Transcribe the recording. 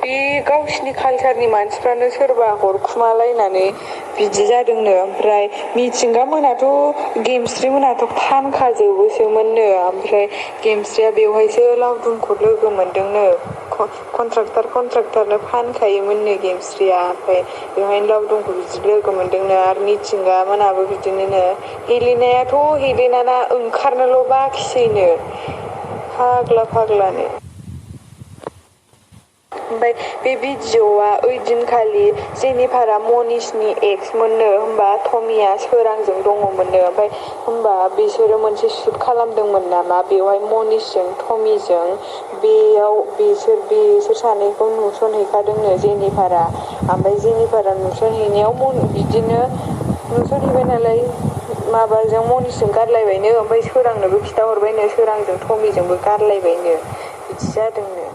बे गावसिनि कालचारनि मानसिफ्रानो सोरबा हरखुमालायनानै बिदि जादोंनो। ओमफ्राय मिथिंगा मोनाथ' गेमस्रि मोनाथ' फानखाजोबोसोमोननो। ओमफ्राय गेमस्रिया बेवहायसो लावदुमखौ लोगो मोनदोंनो। कन्ट्राक्टरनो फानखायोमोननो गेमस्रिया। ओमफ्राय बेवहायनो लावदुमखौ बिदि लोगो मोनदोंनो। आरो मिथिंगा मोनाबो बिदिनो। हेलेनाना ओंखारनोल' बाखिसैनो फाग्लानो। ओमफ्राय बे भिडिअ'आ ओइदिनखालि जेनिफारा मनिसनि एक्स मोननो। होमबा टमिया सोरांजों दङमोननो। ओमफ्राय होमबा बिसोरो मोनसे शुट खालामदोंमोन नामा बेवहाय मनिसजों टमिजों। बेयाव बिसोर सानैखौ नुसनहैखादोंनो जेनिफारा। ओमफ्राय जेनिफारा नुसनहैनायाव बिदिनो नुसनहैबाय नालाय माबाजों मनिसजों गारलायबायनो। ओमफ्राय सोरांनोबो खिथाहरबायनो। सोरांजों टमिजोंबो गारलायबायनो। बिदि जादोंनो।